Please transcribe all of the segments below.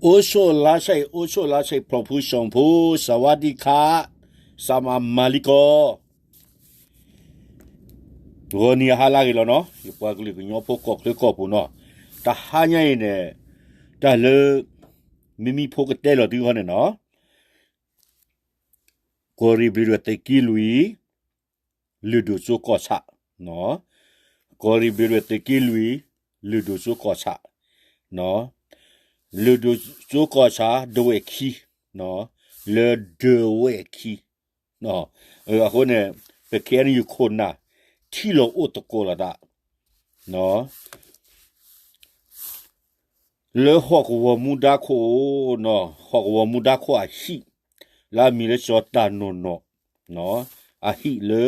အိၣ်ဆိၣ်လါဆဲး အိၣ်ဆိၣ်လါဆဲး ဖျိၣ်ဖိစီၤဖိ စဝါဒံခါ စမၤမၤလံကီၢ် ဂီၤနံၤအဟါလၢအဂ့ၤလီၤနီၤ ယပှၤကလုာ်ကညီဖိကီၢ်ချၢကီၢ်ပူၤနီၤ တဟါညါအံၤန့ၣ် တၢ်လၢ မ့မ့ၢ်ဖိကတဲလီၤသုဟီန့ၣ်နီၤ ကီၢ်ရ့ၣ်ဘျ့းဒွဲၣ်သုးက့လွံၢ် လုၢ်ဒိၣ်စိကီၢ်ဆၣ်, ကီၢ်ရ့ၣ်ဘျ့းဒွဲၣ်သုးက့လွံၢ် လုၢ်ဒိၣ်စိကီၢ်ဆၣ်, လုၢ်ဒိၣ်စိကီၢ်ဆၣ် ဒဝဲၢ်ခံ, လၢဒဝဲၢ်ခံ, အဃိန့ၣ် ပ ခ့အဲၣ်ယူၣ် ခိၣ်နၢ် ထံၣ်လီၤအိၣ်သကိးလိာ်သး လၢဟီၣ်ကဝီၤမူဒါခိၣ်, ဟီၣ်ကဝီၤမူဒါခိၣ်အဟံၣ်, လၢအမံၤလၢစီၤတၢ်နိၣ်နီၣ်, အဟံၣ်လၢ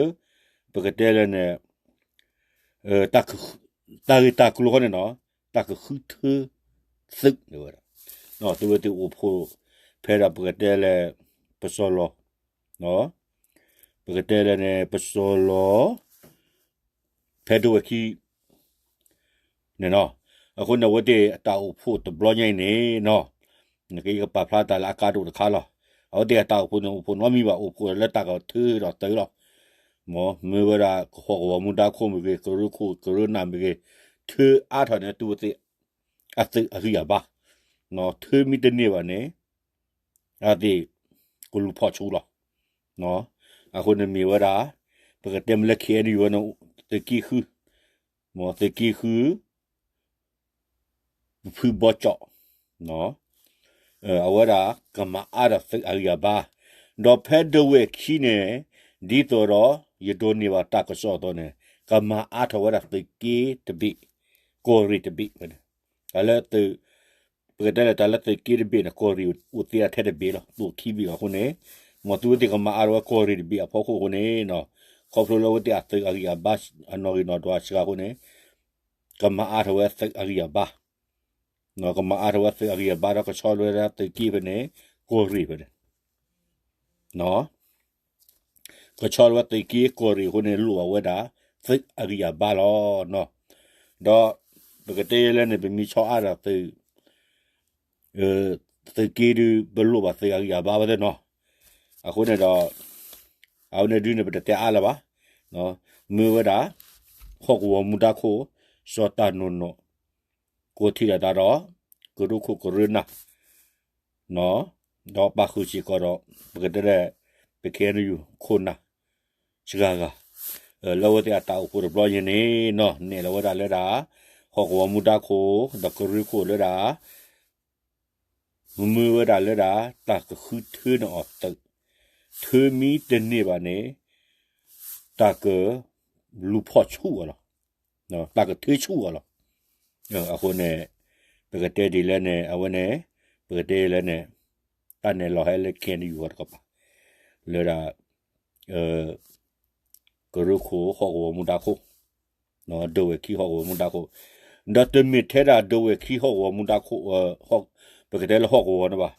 ပကတဲလၢန့ၣ် တၢ်ဂ့ၢ်တၢ်ကျိၤဃီန့ၣ်နီၤ, တၢ်ကဃုထၢသုးဝဲဒၣ်, သုဝဲသ့ၣ်အိၣ်ဖှိၣ် ဖဲဒၣ်ပကတဲလၢ ပစီၤလီၤ, ပကတဲလၢန့ၣ် ပစီၤလီၤ ဖဲဒဝဲၢ်ခံ န့ၣ်နီၤ, အဃိန့ၣ် အဝဲသ့ၣ်အတၢ်အိၣ်ဖှိၣ်တဘျီညါအံၤန့ၣ်နီၤ, နကယကပာ်ဖျါတၢ်လၢအကါဒိၣ်တခါလီၤ. အဝဲသ့ၣ်အတၢ်အိၣ်ဖှိၣ်န့ၣ် အိၣ်ဖှိၣ်နီတမံၤဘၣ်, အိၣ်ဖှိၣ်လၢတၢ်ကထုးဒီးသုးလီၤ. မ့ၢ်ဝဲဒၣ်ဟီၣ်ကဝီၤမူဒါခိၣ်မ့ၢ်ဂ့ၤ, ကရၢခိၣ်ကရၢနၢ်မ့ၢ်ဂ့ၤ, ထုးအါထီၣ်န့ၣ် သုဝဲသ့ၣ်အသုးအဂံၢ်အဘါ, ထုးမ့ၢ်တန့ၢ်ဘၣ်န့ၣ် အသ့ၣ်ကလူၤဖီၣ်ဆူၣ်လီၤ. အဃိန့ၣ်မ့ၢ်ဝဲဒၣ် ပကတဲမ့ၢ်လၢ ခ့အဲၣ်ယူၣ် ဝဲန့ၣ် သုးက့ဃု, သုးက့ဃု ပဖုဘီကၠီၣ်, အဝဲဒၣ်ကမၤအါထီၣ်သုးအဂံၢ်အဘါ, ဒီးဖဲဒဝဲၢ်ခံန့ၣ် ဒ်သိးဒီး ယဒိးန့ၢ်ဘၣ်တၢ်ကစီၣ်အသိးန့ၣ် ကမၤအါထီၣ်ဝဲဒၣ်သုးက့တဘ့ၣ်, ကီၢ်ရ့ၣ်တဘ့ၣ်ဝဲန့ၣ်, တၢ်လၢသုး ပကတဲလၢတၢ်လၢသုးက့တဘ့ၣ်န့ၣ် ကီၢ်ရ့ၣ်အိၣ်သ့ထဲတဘ့ၣ်လီၤ, အိၣ်ခံဘ့ၣ်အဃိန့ၣ်, မ်သုဝဲသ့ၣ်ကမၤအါထီၣ်ဝဲကီၢ်ရ့ၣ်တဘ့ၣ်အဖီခိၣ်အဃိန့ၣ်, ခီဖျိလၢအဝဲသ့ၣ်အသုးအဂံၢ်အဘါအနီၣ်ဂံၢ်နီၣ်ဒွးစှၤအဃိန့ၣ်, ကမၤအါထီၣ်ဝဲသုးအဂံၢ်အဘါ, ကမၤအါထီၣ်ဝဲသုးအဂံၢ်အဘါဒီးကဆီလီၤဝဲဒၣ်သုးက့ဖဲန့ၣ်, ကီၢ်ရ့ၣ်ဖဲန့ၣ် ကဆီလီၤဝဲသုးက့ကီၢ်ရ့ၣ်အဃိန့ၣ် လိၣ်ဘၣ်ဝဲဒၣ် သုးအဂံၢ်အဘါလီၤ. ဒီးပကတဲလၢန့ၣ် ပမ့ၢ်ဆီအါထီၣ်သုး သုးက့ဒုး ပလိၣ်ဘၣ်သုးအဂံၢ်အဘါဝဲသ့ၣ်နီၤ, အဃိန့ၣ်ဒီး အဝဲန့ၣ်ဒုးန့ၣ် ပတတဲအါလၢၤဘၣ်, မ့ၢ်ဝဲဒၣ် ဟီၣ်ကဝီၤမူဒါခိၣ် စီၤတၢ်နိၣ်နီၣ် ကိးထံၣ်လိာ်သးဒီး ကရၢခိၣ်ကရၢနၢ် ဒီးပာ်ဃုာ်စ့ၢ်ကီးဒီး ပကတဲလၢ ပ ခ့အဲၣ်ယူၣ် ခိၣ်နၢ် စှၤဂၤ, လၢအဝဲသ့ၣ်အတၢ်အိၣ်ဖှိၣ်တဘျီညါန့ၣ်နီၤ နဲၣ်လီၤဝဲဒၣ်လၢဒၣ် ဟီၣ်ကဝီၤမူဒါခိၣ် ဒီးကရၢခိၣ်လၢဒၣ် မ့ၢ်ဝဲဒၣ်လၢဒၣ် တၢ်ကဃုထၢန့ၢ်အီၤသုး, ထၢမ့ၢ်တန့ၢ်ဘၣ်န့ၣ် တၢ်ကလူၤဖီၣ်ဆူၣ်အီၤလီၤ. တၢ်ကထုးဆူၣ်အီၤလီၤ. အဃိန့ၣ် ပကတဲဒ်လဲၣ်န့ၣ် အဝဲန့ၣ် ပကတဲလၢန့ၣ် တၢ်နဲၣ်လီၤဟဲလၢ ခ့အဲၣ်ယူၣ် အီၤတကပၤ လၢဒၣ် ကရၢခိၣ်ဟီၣ်ကဝီၤမူဒါခိၣ်, ဒဝဲၢ်ခံဟီၣ်ကဝီၤမူဒါခိၣ်, ဒီးတမ့ၢ်ထဲဒၣ်ဒဝဲၢ်ခံဟီၣ်ကဝီၤမူဒါခိၣ်, ပကတဲလၢဟီၣ်ကဝီၤန့ၣ်ဘၣ်,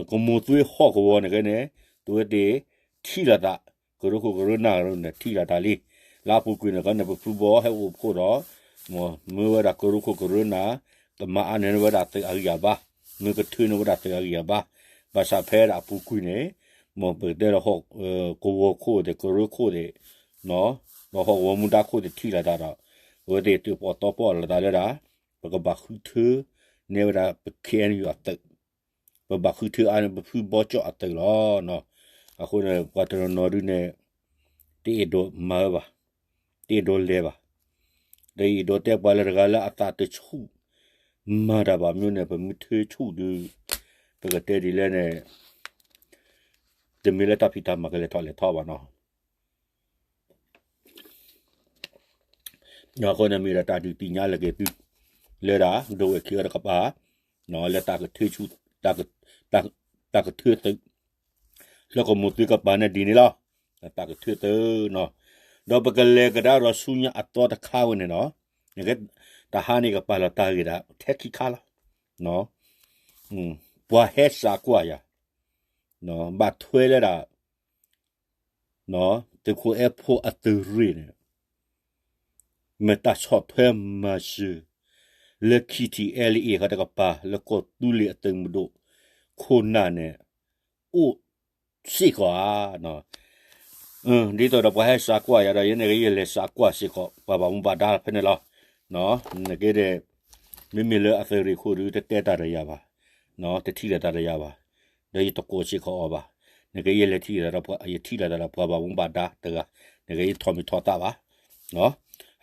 ကမိၢ်သွ့ဟီၣ်ကဝီၤန့ၣ်ကဲန့ၣ် သုဝဲသ့ၣ်ထံၣ်လိာ်သး, ကရၢခိၣ်ကရၢနၢ်န့ၣ် ထံၣ်လိာ်သးလံ, လၢအပူၤကွံာ်န့ၣ် ကန့ၣ်ပဖုဘီဟဲအိၣ်ဖှိၣ်ဒီး မ့ၢ်ဝဲဒၣ်ကရၢခိၣ်ကရၢနၢ် ကမၤအါန့ၢ်ဝဲဒၣ်သုးအဂံၢ်အဘါ, မ့ၢ်ကထုးန့ၢ်ဝဲဒၣ်သုးအဂံၢ်အဘါ, ဘၣ်ဆၣ်ဖဲဒၣ်အပူၤကွံာ်န့ၣ် မ်ပကတဲလၢ ကဝီၤခိၣ်သ့ၣ် ကရၢခိၣ်သ့ၣ် ဒီးဟီၣ်ကဝီၤမူဒါခိၣ်သ့ၣ်ထံၣ်လိာ်သးဒီး အဝဲသ့ၣ်သုးပီၣ်သီပီၣ်လိာ်သးလၢဒၣ် ပကဘၣ်ဃုထၢန့ၢ်ဝဲဒၣ်ပ ခ့အဲၣ်ယူၣ် အသုး, ပဘၣ်ဃုထၢအါန့ၢ်ပဖုဘီကၠီၣ်အသုးလီၤ. အဃိန့ၣ် ပှၤတနီၤနီၤဒုးန့ၣ် တအဲၣ်ဒိးမၤဝဲဘၣ်, တအဲၣ်ဒိးလဲၤဘၣ်, တအဲၣ်ဒိးတဲပှၤလၢတဂၤလၢအသးတဆူၣ် မၤတၢ်ဘၣ်မနုၤန့ၣ် ပမ့ၢ်ထုးဆူၣ်ဒုး ပကတဲဒ်လဲၣ်န့ၣ် တမ့ၢ်လၢတၢ်ဖံးတၢ်မၤကလဲၤထီၣ်လဲၤထီဘၣ်နီၤ. အဃိန့ၣ်မ့ၢ်ဒၣ်တၢ်ဒုးသ့ၣ်ညါလၢက့ၤသု လၢဒၣ် ဒဝဲၢ်ခံအီၤတကပၤ လၢတၢ်ကထုးဆူၣ် တၢ်ကထုးသုး လၢကမိၢ်သွ့ကပၤန့ၣ်ဒ်န့ၣ်လီၤ. တၢ်ကထုးသုးနီၤ, ဒီးပကလဲၤကဒါဒီးဆူညါအသီတခါဝဲန့ၣ်နီၤ, တဟါန့ၣ်ကပာ်လီၤတၢ်ဂ့ၢ်ဒၣ်ထဲခံခါလီၤ. ပှၤဟဲစးကွၢ်ယၤ ဘၣ်ထွဲလၢဒၣ် သုးခိၣ်အဲၣ်ဖိအသုးရ့ၣ်န့ၣ် မ့ၢ်တၢ်ဆီၣ်ထွဲမၤစၢၤ လၢ K T L A ဃီတကပၤ လၢကီၢ်သူလ့ၤအသုးမုၢ်ဒိၣ် ခိၣ်နၢ်န့ၣ် အိၣ်စ့ၢ်ကီးဧါ. ဒ်သိးဒီးပှၤဟဲစးကွၢ်ယၤဒီး ယဲန့ၣ်ကယဲၢ်လဲၤစးကွၢ်စ့ၢ်ကီး ပှၤဘၣ်မူဘၣ်ဒါဖဲန့ၣ်လီၤ. နကဲဒဲး မ့မ့ၢ်လၢအသုးရ့ၣ်ခိၣ်ဒု တတဲတၢ်ဒီးယၤဘၣ်, တထံၣ်လိာ်သးဒီးယၤဘၣ်, ဒီးယတကိးစ့ၢ်ကီးအီၤဘၣ်. နကဲယဲၢ်လဲၤထံၣ်လိာ်သးဒီး ယထံၣ်လိာ်သးဒီးပှၤဘၣ်မူဘၣ်ဒါတဂၤ, နကဲယထီၣ်မ့ၢ်ထီၣ်သးဘၣ်.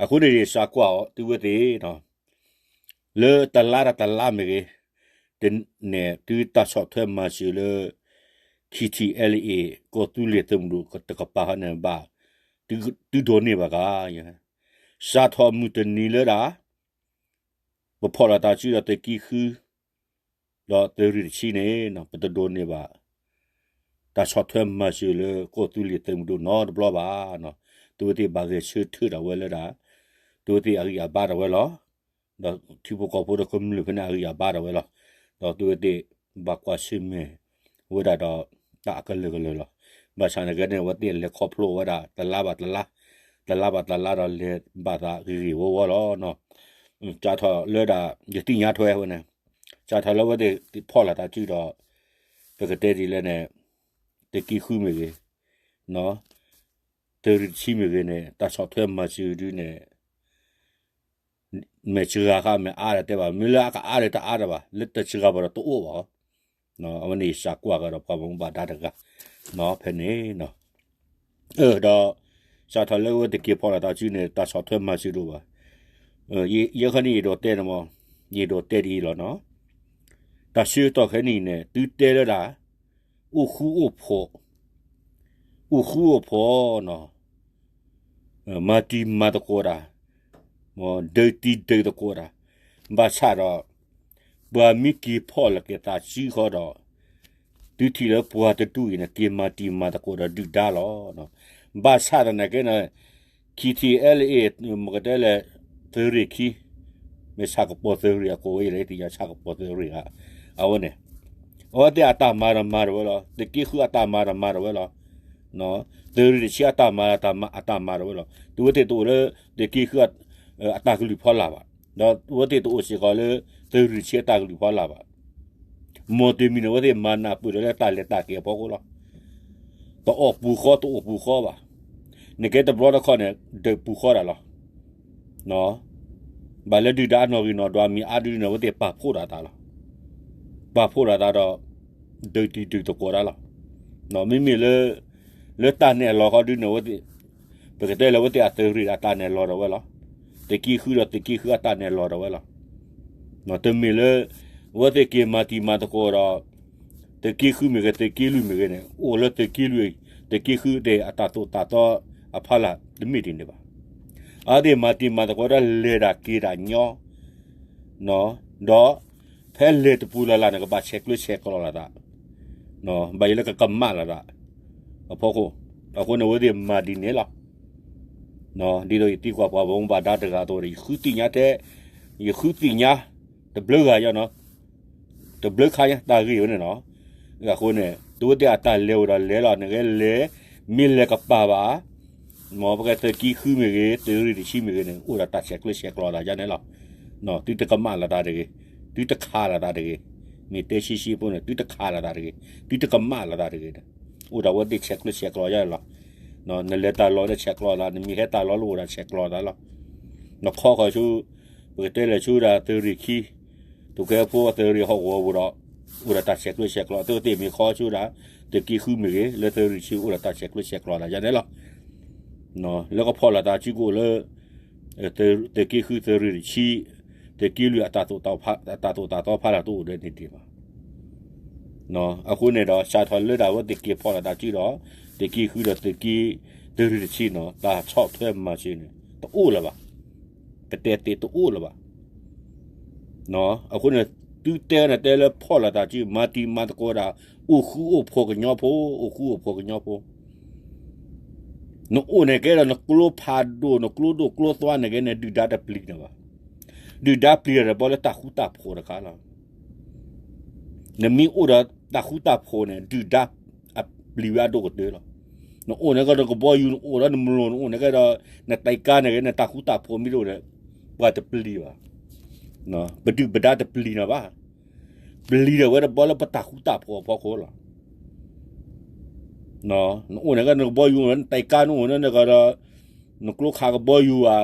အဃိန့ၣ်ယစးကွၢ်အီၤ သုဝဲသ့ၣ် လၢတလါဒီးတလါမ့ၢ်ဂ့ၤ, တန့ၣ် သုတၢ်ဆီၣ်ထွဲမၤစၢၤလၢ K T L A ကီၢ်သူလ့ၤသုးမုၢ်ဒိၣ်တကပၤဃီန့ၣ်ဘၣ်, သုဒိးန့ၢ်ဘၣ်ကါ, စးထီၣ်မုၢ်တနံၤလၢဒၣ် ပဖီၣ်လိာ်သးစုဒီးသုးက့ဃု ဒီးသုးရ့ၣ်တဆံန့ၣ် ပတဒိးန့ၢ်ဘၣ် တၢ်ဆီၣ်ထွဲမၤစၢၤလၢကီၢ်သူလ့ၤသုးမုၢ်ဒိၣ်နီတဘျီဘၣ်. သုဝဲသ့ၣ်ဘၣ်ဂဲၤဆၢထၢၣ်ဒၣ်ဝဲလၢဒၣ် သုဝဲသ့ၣ်အဂံၢ်အဘါဒၣ်ဝဲလီၤ. ဒီးထံဖိကီၢ်ဖိဒီးကမျၢၢ်ဖဲန့ၣ်အဂံၢ်အဘါဒၣ်ဝဲလီၤ. ဒီးသုဝဲသ့ၣ်ဘၣ်ကွၢ်ဆၢၣ်မဲာ်ဝဲဒၣ်ဒီးတၢ်အကလုာ်ကလုာ်လီၤ. ဘၣ်ဆၣ်န့ၣ်ကဲန့ၣ် အဝဲသ့ၣ်လဲၤခီဖျိဝဲဒၣ် တလါဘၣ်တလါ, တလါဘၣ်တလါဒီးလဲၤဘၣ်သးဂ့ၤဂ့ၤဝီဝီလီၤ. စးထီၣ်လၢဒၣ် ယသ့ၣ်ညါထွဲဝဲန့ၣ်, စးထီၣ်လၢအဝဲသ့ၣ်ဖီၣ်လိာ်သးစုဒီး ပကတဲဒ်လဲၣ်န့ၣ် သုးက့ဃုမ့ၢ်ဂ့ၤ, သုးရ့ၣ်တဆံမ့ၢ်ဂ့ၤန့ၣ် တၢ်ဆီၣ်ထွဲမၤစၢၤဒုန့ၣ် မ့ၢ်စှၤဃာ်မ့ၢ်အါဒီးတဲဘၣ်, မ့ၢ်လၢအကအါဒီးတအါဒီးဘၣ်, လၢတစှၤဘၣ်ဒီးတအိၣ်ဘၣ်. အဝဲန့ၣ်ယစးကွၢ်ကဒီးပှၤဘၣ်မူဘၣ်ဒါတဂၤ ဖဲန့ၣ် ဒီး စးထီၣ်လၢအဝဲသ့ၣ်က့ၤဖီၣ်လိာ်သးစုန့ၣ် တၢ်ဆီၣ်ထွဲမၤစၢၤဒိၣ်ဘၣ်. ယဲခီန့ၣ်ယဒိးတဲန့ၣ်မး, ယဒိးတဲဒ်အံၤလီၤနီၤ. တၢ်ဆၢကတီၢ်ခဲနံၣ်န့ၣ် သုတဲလၢဒၣ် အိၣ်ဃူအိၣ်ဖိး, အိၣ်ဃူအိၣ်ဖိးနီၤ, မၤတံၤမၤသကိးတၢ်, ဒုးတံၤဒုးသကိးတၢ်, ဘၣ်ဆၣ်ဒီး ပှၤမ့ၢ်က့ၤဖီၣ်လိာ်က့ၤသးစုဃီဒီး သုထံၣ်လၢပှၤတဒူၣ်အံၤန့ၣ် က့ၤမၤတံၤမၤသကိးဒီးဒုၣ်ဒါလီၤ. ဘၣ်ဆၣ်သနာ်က့န့ၣ် K T L A မ့ၢ်ကတဲလဲၣ် သုးရ့ၣ်ခံ, မ့ၢ်ဆၣ်ကပီၤသုးရ့ၣ်အကိးဝဲအံၤလၢယသ့ၣ်ညါဆၣ်ကပီၤသုးရ့ၣ်ဧါ, အဝဲန့ၣ် အဝဲသ့ၣ်အတၢ်မၤဒီးမၤဒၣ်ဝဲလီၤ. သုးက့ဃုအတၢ်မၤဒီးမၤဒၣ်ဝဲလီၤ. သုးရ့ၣ်တဆံအတၢ်မၤဒီးအတၢ်မၤဒၣ်ဝဲလီၤ. သုဝဲသ့ၣ်တအိၣ်လၢ သုးက့ဃု အတၢ်ကလုၢ်ဖီလာ်ဘၣ်, ဒီးသုဝဲသ့ၣ်တအိၣ်စ့ၢ်ကီးလၢ သုးရ့ၣ်တဆံအတၢ်ကလုၢ်ဖီလာ်ဘၣ်. မ်တမံၤန့ၣ် အဝဲသ့ၣ်မၤနၢ်ပၢၢ်ဒီးလၢတၢ်လဲၤတၢ်က့ၤအဖီခိၣ်လီၤ. တအီၣ်ပူၤဃီတအိၣ်ပူၤဃီဘၣ်. နကဲတဘျီတခီၣ်န့ၣ် ဒုးပူၤဃီဒၣ်လီၤ. ဘၣ်လၢဒုၣ်ဒါအနီၣ်ဂံၢ်နီၣ်ဒွးမ့ၢ်အါဒုန့ၣ် အဝဲသ့ၣ်ပာ်ဖှိၣ်ဒၣ်သးလီၤ. ပာ်ဖှိၣ်ဒၣ်သးဒီး ဒုးတံၤဒုးသကိးတၢ်လီၤ. မ့မ့ၢ်လၢ လၢတၢ်နဲၣ်လီၤဃီဒုန့ၣ် အဝဲသ့ၣ် ပကတဲလၢအဝဲသ့ၣ်အသုးရ့ၣ်အတၢ်နဲၣ်လီၤဒၣ်ဝဲလီၤ. သုးက့ဃုဒီးသုးက့ဃုအတၢ်နဲၣ်လီၤဒၣ်ဝဲလီၤ. တမ့ၢ်လၢ အဝဲသ့ၣ်က့ၤမၤတံၤမၤသကိးဒီး သုးက့ဃုမ့ၢ်ဂ့ၤ သုးက့လွံၢ်မ့ၢ်ဂ့ၤန့ၣ် အိၣ်လၢသုးက့လွံၢ် သုးက့ဃုသ့ၣ်အတၢ်သိၣ်တၢ်သီအဖီလာ်တမ့ၢ်ဒ်န့ၣ်ဘၣ်. အဝဲသ့ၣ်မၤတံၤမၤသကိးဒီးလဲၤဒၣ်က့ၤဒၣ်ညီ ဒီး ဖဲလဲၤတပူၤလၢ်လၢ်န့ၣ် ကဘၣ်ဆဲးကျၢဆဲးကျိးလိာ်သး ဘၣ်ယိၣ်လၢကကမၣ်လိာ်သး အဖီခိၣ်, အဃိန့ၣ် အဝဲသ့ၣ်မၤဒ်န့ၣ်လီၤ. ဒ်သိးယသံကွၢ်ပှၤဘၣ်မူဘၣ်ဒါတဂၤအသိးဒီး ယဃုသ့ၣ်ညါထဲ ယဃုသ့ၣ်ညါ တဘျုးဂၤယီၤနီၤ, တဘျုးခါညါတၢ်ဂ့ၢ်ဝဲန့ၣ်နီၤ. အဃိန့ၣ် သုဝဲသ့ၣ်အတၢ်လဲၤအိၣ်ဒီးလဲၤလီၤ နကဲလဲၤ မ့ၢ်လဲၤကပၤဘၣ် မ်ပကသုးက့ဃုမ့ၢ်ဂ့ၤ သုးရ့ၣ်တဆံမ့ၢ်ဂ့ၤန့ၣ် အိၣ်ဒီးတၢ်ဆဲးကျၢဆဲးကျိးသးယါန့ၣ်လီၤ. သုတကမၣ်လိာ်သးတဂ့ၤ, သုတခးလိာ်သးတဂ့ၤ, မ့ၢ်တဲဆံးဆံးဖိန့ၣ် သုတခးလိာ်သးတဂ့ၤ, သုတကမၣ်လိာ်သးတဂ့ၤ, အိၣ်ဒီးအဝဲသ့ၣ်ဆဲးကျၢဆဲးကျိးယါန့ၣ်လီၤ. နလဲၤတၢ်လီၢ်လၢဆဲးကျိးသး နမ့ၢ်ဟဲတၢ်လီၢ်လၢအိၣ်ဒီးဆဲးကျိးသးလီၤ. နခီဃီၤဆူ ပကတဲလဲၤဆူဒၣ်သုးရ့ၣ်ခံ သုးကဲဖိအသုးရ့ၣ်ဟီၣ်ကဝီၤပူၤဒီး အိၣ်ဒီးတၢ်ဆဲးကျၢဆဲးကျိး သုဝဲသ့ၣ်မ့ၢ်ခီဆူဒၣ် သုးက့ဃုမ့ၢ်ဂ့ၤ လၢသုးရ့ၣ်ဆံအိၣ်ဒီးတၢ်ဆဲးကျၢဆဲးကျိးသးယါန့ၣ်လီၤ. လၢကဖီၣ်လိာ်သးစုကအိၣ်လၢ သုးက့ဃုသုးရ့ၣ်တဆံ သုးက့လွံၢ်အတၢ်သိၣ်တၢ်သီဖးလၢ်တအိၣ်ဒီးန့ၣ်ဒံးဘၣ်. အဃိန့ၣ်ဒီး စးထီၣ်လၢဒၣ်ဝဲသ့ၣ်က့ၤဖီၣ်လိာ်သးစုဒီး သုးက့ဃုဒီးသုးက့ သုးရ့ၣ်တဆံနီၤ တၢ်ဆီၣ်ထွဲမၤစၢၤန့ၣ် တအိၣ်လၢၤဘၣ်. ပတဲသ့တအိၣ်လၢၤဘၣ်. အဃိန့ၣ် သုတဲန့ၣ်တဲလၢဖီၣ်လိာ်သးစု မၤတံၤမၤသကိးဒၣ် အိၣ်ဃူအိၣ်ဖိးကညီဖိ အိၣ်ဃူအိၣ်ဖိးကညီဖိ နအိၣ်န့ၣ်ကဲဒီးနကျိဖးဒိၣ် နကျိဒိၣ်ကျိသွါန့ၣ်ကဲန့ၣ် ဒုၣ်ဒါတပျံၤန့ၣ်ဘၣ်. ဒုၣ်ဒါပျံၤတဘျီလၢတၢ်ဃူတၢ်ဖိးတခါလီၤ. နမ့ၢ်အိၣ်ဒီးတၢ်ဃူတၢ်ဖိးန့ၣ် ဒုၣ်ဒါအပျံၤဝဲအဒိၣ်ကတၢၢ်လီၤ. နအိၣ်န့ၣ်ကဒီးကဘီယူၤ နအိၣ်ဒီးနမျိာ် နအိၣ်န့ၣ်ကဲဒီး နတံၤကါန့ၣ်ကဲ နတၢ်ဃူတၢ်ဖိးမ့ၢ်တအိၣ်န့ၣ် ပှၤတပျံၤဘၣ်. ပဒုၣ်ပဒါတပျံၤနၤဘၣ်. ပျံၤဒီးဝဲတဘျီလၢပတၢ်ဃူတၢ်ဖိးအဖီခိၣ်လီၤ. နအိၣ်န့ၣ်ကနကဘီယူၤ နတဲကါနအိၣ်န့ၣ်ကဒီး နကျိခးကဘီယူၤဧါ,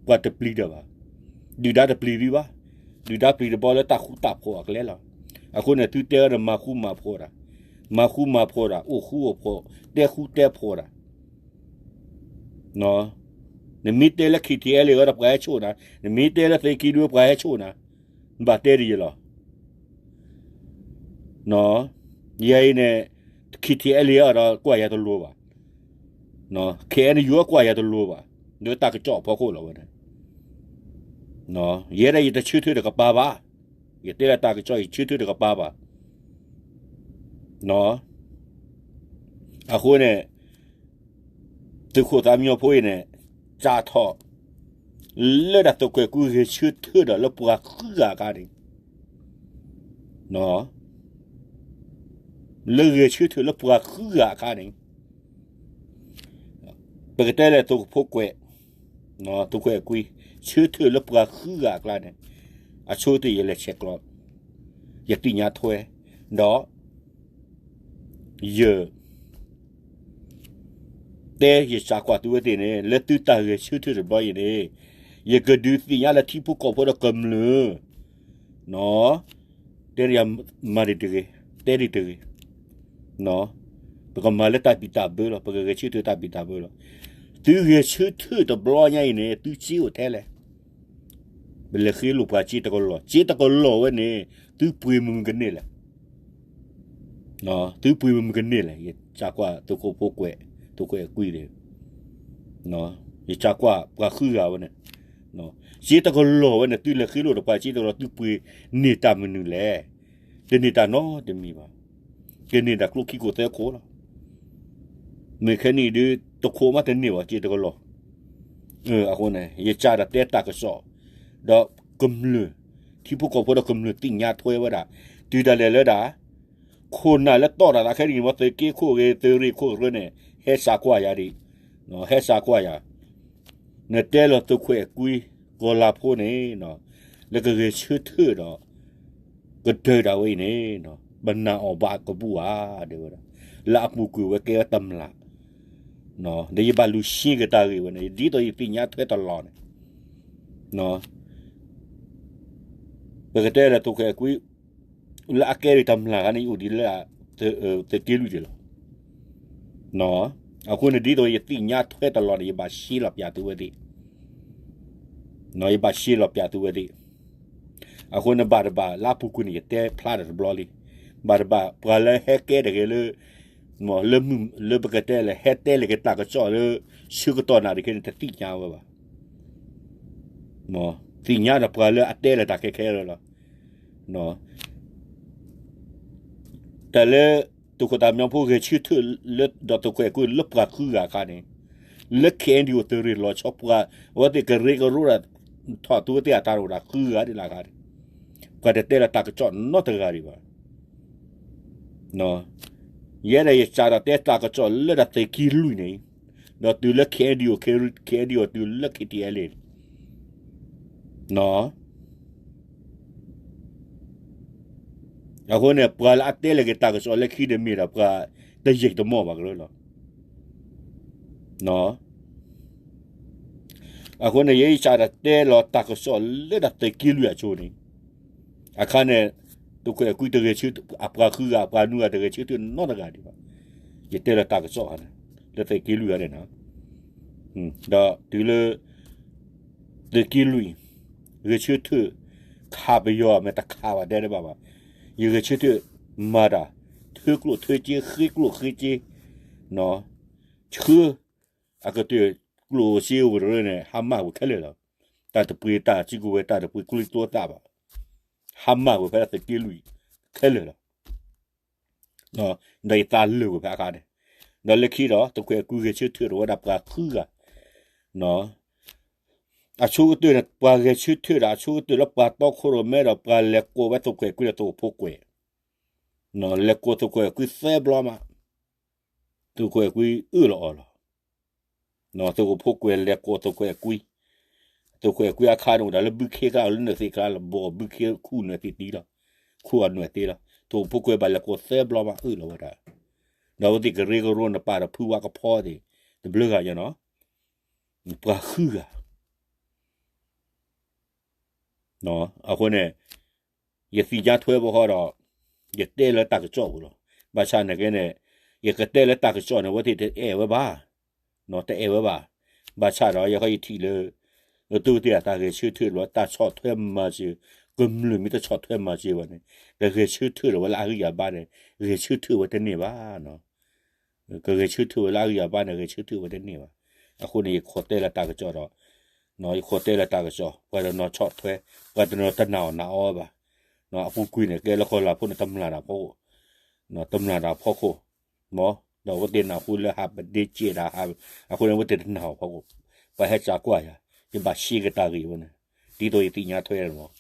ပှၤတပျံၤဒီးဘၣ်. ဒုၣ်ဒါတပျံၤဒံးဘၣ်. ဒုၣ်ဒါပျံၤတဘျီလၢတၢ်ဃူတၢ်ဖိးအကျဲလီၤ. အဃိန့ၣ် သုတဲဝဲဒီးမၤဃူမၤဖိးတၢ်, မၤဃူမၤဖိးတၢ်, အိၣ်ဃူအိၣ်ဖိး, တဲဃူတဲဖိးတၢ် နမ့ၢ်တဲလၢ KTLA အဂီၢ်ဒီးပှၤဟဲဆိၣ်နၤ, နမ့ၢ်တဲလၢသုးက့လွံၢ်ပှၤဟဲဆိၣ်နၤ, နဘၣ်တဲဒ်ယဲလီၤ. ယၤအံၤန့ၣ် KTLA အဂီၢ်ဒီးကွၢ်ယၤတလိၤဘၣ်, KNU အဂီၢ်ကွၢ်ယၤတလိၤဘၣ်, လၢတၢ်ကစီၣ်အဖီခိၣ်လီၤဝဲန့ၣ်. ယဲဒၣ်ယတဆၢထၢၣ်တကပၤဘၣ်, ယတဲလၢတၢ်ကစီၣ်ယဆၢထၢၣ်တကပၤဘၣ်. အဃိန့ၣ် သုးခိၣ်သးမံဖိအံၤန့ၣ် စးထီၣ် လၢဒၣ်သုးခိၣ်အဲၤကွံဂဲၤဆၢထၢၣ်ဒီးလၢပှၤဃုဂၤအခါန့ၣ်, လၢဂဲၤဆၢထၢၣ်လၢပှၤဃုဂၤအခါန့ၣ်, ပကတဲလၢသုးခိၣ်ဖိကွဲး, သုးခိၣ်အဲၤကွံ ဆၢထၢၣ်လၢပှၤဃုဂၤအကျါန့ၣ်, အဆိကတၢၢ်ယလဲၤဆဲးကျိး, ယသ့ၣ်ညါထွဲ, ဒီး ယ တဲယစးကွၢ်သုဝဲသ့ၣ်န့ၣ် လၢသုတၢ်ဂဲၤဆၢထၢၣ်တဘျီအံၤန့ၣ်, ယကဒုးသ့ၣ်ညါလၢထံဖိကီၢ်ဖိဒီးကမျၢၢ်, တဲယၤမၤဒံးတဂ့ၤ, တဲဒံးတဂ့ၤ, ပကမၤလၢတၢ်ဘံၣ်တၢ်ဘၢလီၤ, ပကဂဲၤဆၢထၢၣ်တၢ်ဘံၣ်တၢ်ဘၢလီၤ. သုဂဲၤဆၢထၢၣ်တဘျီညါအံၤန့ၣ် သုစ့အိၣ်ထဲလဲၣ်. ပလဲၤဃ့လိာ်ပှၤစ့တကလီၢ်, စ့တကလီၢ်ဝဲန့ၣ် သုပှ့ၤမုၢ်မုၢ်ကန့ၢ်လဲၣ်. သုပှ့ၤမုၢ်မုၢ်ကန့ၢ်လဲၣ်, ယစးကွၢ်သုးခိၣ်ဖိကွဲး, သုးခိၣ်အဲၤကွံန့ၣ်, ယစးကွၢ်ပှၤဃုဂၤဝဲန့ၣ်, စ့တကလီၢ်ဝဲန့ၣ် သုလဲၤဃ့လိာ်ဒီးပှၤစ့တကလီၢ် သုပှ့ၤန့ၢ်တၢ်မနုၤလဲၣ်. တန့ၢ်တၢ်နီတမံၤဘၣ်. ကန့ၢ်တၢ်ကျိခံခိၣ်သၢခိၣ်လီၤ. မ့ၢ်ခဲနံၣ်အံၤဒုး တခိၣ်မးတန့ၢ်ဘၣ် စ့တကလီၢ်. အဃိန့ၣ် ယစးဒီးတဲတၢ်ကစီၣ်, ဒီးကမျၢၢ်, ထံဖိကီၢ်ဖိဒီးကမျၢၢ်သ့ၣ်ညါထွဲဝဲဒၣ်, တုၤဒၣ်လဲာ်လၢဒၣ် ခိၣ်နၢ်လၢတီၢ်တၢ်သးခဲနံၣ် မ့ၢ်သုးက့ခိၣ်ဂ့ၤ သုးရ့ၣ်ခိၣ်ရၢန့ၣ် ဟဲစးကွၢ်ယၤဒံး, ဟဲစးကွၢ်ယၤ, နတဲလီၤသုးခိၣ်အဲၤကွံ ကီၤလၤဖိန့ၣ်, လၢကဂဲၤဆၢထၢၣ်ဒီး ကဒုးဒၣ်ဝဲအံၤန့ၣ်, ပနာ်အီၤဘၣ်ကဘူၣ်ဧါ, တဲဝဲဒၣ်, လၢအပူၤကွံာ်ဝဲကဲဝဲတမျၢ်, ဒီးယဘၣ်လူၤဆှံက့ၤတၢ်ဂ့ၢ်ဝဲန့ၣ် ဒ်သိးယသ့ၣ်ညါထွဲတလီၢ်န့ၣ်, ပကတဲလၢသုးခိၣ်အဲၤကွံ လၢအကဲဒံးတမျၢ်ခါန့ၣ် ယအိၣ်ဒံးလၢ သုးက့လွံၢ်ဒံးလီၤ. အဃိန့ၣ် ဒ်သိးယသ့ၣ်ညါထွဲတလီၢ်န့ၣ် ယဘၣ်ရှဲလီၤပၠးသုဝဲသ့ၣ်, ယဘၣ်ရှဲလီၤပၠးသုဝဲသ့ၣ်. အဃိန့ၣ် ဘၣ်တဘၣ်လၢအပူၤကွံာ်န့ၣ် ယတဲဖျါဒီးတဘျီလံ, ဘၣ်တဘၣ် ပှၤလၢဟဲကဲတဂ့ၤလၢ လၢမုၢ်လၢပကတဲလဲၣ် ဟဲတဲလၢက့ၤတၢ်ကစီၣ်လၢ ဆၢကတီၢ်နၣ်ရံၣ်ခဲန့ၣ် တသ့ၣ်ညါဝဲဘၣ်. သ့ၣ်ညါဒီးပှၤလၢအတဲလၢတၢ်ခဲခဲလၢာ်လီၤ. တၢ်လၢ သုးခိၣ်သးမံဖိဂဲၤဆၢထၢၣ်လၢ ဒီးသုးခိၣ်အဲၤကွံလၢပှၤဃုဂၤအခါန့ၣ်, လၢ KNDO သုးရ့ၣ်လီၤဆီပှၤ အဝဲသ့ၣ်ကရၢကရိဒၣ် ထီၣ်သုဝဲသ့ၣ်အတၢ်အိၣ်ဒၣ်ဃုဂၤဒ်လဲၣ်အခါန့ၣ်, ပှၤတတဲလၢတၢ်ကစီၣ်နီတဂၤဒံးဘၣ်. ယဲဒၣ်ယစးဒီးတဲတၢ်ကစီၣ်လၢဒၣ်သုးက့လွံၢ်န့ၣ်, ဒီးတုၤလၢ KNDO, KNDO တုၤလၢ KTLA န့ၣ် အဃိန့ၣ် ပှၤလၢအတဲလၢက့ၤတၢ်ကစီၣ်လၢခံန့ၣ်မ့ၢ်ဒၣ်ပှၤတယံာ်တမီၢ်ဘၣ်ကရၢလီၤ. အဃိန့ၣ် ယဲယစးဒီးတဲလီၤတၢ်ကစီၣ်လၢဒၣ်သုးက့လွံၢ်အဆိန့ၣ်, အခါန့ၣ် သုးခိၣ်အဲၤကွံတဂဲၤဆၢထၢၣ် အပှၤဃုဂၤ အပှၤနွံဂၤတဂဲၤဆၢထၢၣ်နီတဂၤဒံးဘၣ်. ယတဲလီၤတၢ်ကစီၣ်န့ၣ် လၢသုးက့လွံၢ်ဂၤန့ၣ်နီၤ, ဒီးတုၤလၢ သုးက့လွံၢ် ဂဲၤဆၢထၢၣ် ခးပယီၤမ့ၢ်တခးဘၣ်တဲတဘၣ်ဘၣ်, ယဂဲၤဆၢထၢၣ်မၤတၢ် ထၢကျိၣ်ထၢစ့ ဃ့ကျိၣ်ဃ့စ့, ဆှၢ အကတၢၢ်ကျိၣ်စ့အိၣ်ကရၢန့ၣ် ဟါမၢ်ဝဲခဲလၢာ်လီၤ. တၢ်တပှ့ၤတၢ်စုကဝဲၤ တၢ်တပှ့ၤကျိချံကျိသၣ်ဘၣ်, ဟါမၢ်ဝဲဖဲသုးက့လွံၢ်ခဲလၢာ်လီၤ. ဒီးယသးလၢာ်ဝဲဖဲအခါန့ၣ်, ဒီးလၢခံဒီး သုးခိၣ်အဲၤကွံဂဲၤဆၢထၢၣ်ဒီးဝဲဒၣ်ပှၤဃုဂၤ, အဆိကတၢၢ်န့ၣ် ပှၤဂဲၤဆၢထၢၣ်ဒီး အဆိကတၢၢ်လၢပှၤတီခိၣ်ရိၣ်မဲဒီး ပှၤလဲၤကိးဝဲသုးခိၣ်အဲၤကွံဒီးသုးခိၣ်ဖိကွဲး, လဲၤကိးသုးခိၣ်အဲၤကွံသၢဘျီမး, သုးခိၣ်အဲၤကွံအၢၣ်လီၤအီလီၤ. သုးခိၣ်ဖိကွဲးလဲၤကိးသုးခိၣ်အဲၤကွံ, သုးခိၣ်အဲၣ်ကွံအါခါန့ၣ်အိၣ်ဒၣ်လၢဘုခ့ကျါလၢနွဲၣ်သ့ၣ်ကျါလီၤ, ဘိးဘုခ့ခူၣ်နွဲၣ်သ့ၣ်တံလီၤ, ခူၣ်အနွဲၣ်သ့လီၤ, သုးဖိကွဲဘၣ်လဲၤကိးသၢဘျီမးအၢၣ်လီၤဝဲဒၣ်, ဒီးအဝဲသ့ၣ်ကရၢကရိနပာ်ဒီးဖုဝါကဖီသ့ၣ်, တဘျုးဂၤညါနီၤ, ပှၤဃုဂၤ အဃိန့ၣ် ယသ့ၣ်ညါထွဲဘၣ်ဃီဒီး ယတဲလၢတၢ်ကစီၣ်ပူၤလီၤ. ဘၣ်ဆၣ်နာ်က့န့ၣ် ယကတဲလၢတၢ်ကစီၣ်န့ၣ် အဝဲသ့ၣ်တအဲၣ်ဝဲဘၣ်, တအဲၣ်ဝဲဘၣ်. ဘၣ်ဆၣ်ဒီး ယဃီယထံၣ်လၢ သုးသ့ၣ်အတၢ်ဂဲၤဆၢထၢၣ်လီၤ တၢ်ဆီၣ်ထွဲမၤစၢၤ, ကမျၢၢ်မ့ၢ်တဆီၣ်ထွဲမၤစၢၤဘၣ်န့ၣ် ကဂဲၤဆၢထၢၣ်လီၤဝဲလၢအဂံၢ်အဘါန့ၣ် ဂဲၤဆၢထၢၣ်ဝဲတန့ၢ်ဘၣ်. ကဂဲၤဆၢထၢၣ်ဝဲလၢအဂံၢ်အဘါန့ၣ် ဂဲၤဆၢထၢၣ်ဝဲတန့ၢ်ဘၣ်. အဃိန့ၣ် ယခိးတဲလၢတၢ်ကစီၣ်ဒီး ယခိးတဲလၢတၢ်ကစီၣ် ပှၤတနီၤဆီၣ်ထွဲ, ပှၤတနီၤတနာ်အီၤနာ်အီၤဘၣ်. အပူၤကွံာ်န့ၣ် ကဲလၢကီၢ်လၤဖိန့ၣ် တမျၢ်တၢ်ဖီခိၣ်, တမျၢ်တၢ်ဖီခိၣ်, မ်, ဒီးအဝဲသ့ၣ်နၢ်ဟူလၢဟးပဒ့ကဲဒၣ်ဟး, အဃိန့ၣ် အဝဲသ့ၣ်တနာ်အီၤဖီခိၣ်, ပှၤဟဲစးကွၢ်ယၤ, ယဘၣ်ရှဲကတၢၢ်ဂ့ၢ်ဝဲန့ၣ်, ဒ်သိးယသ့ၣ်ညါထွဲန့ၣ်,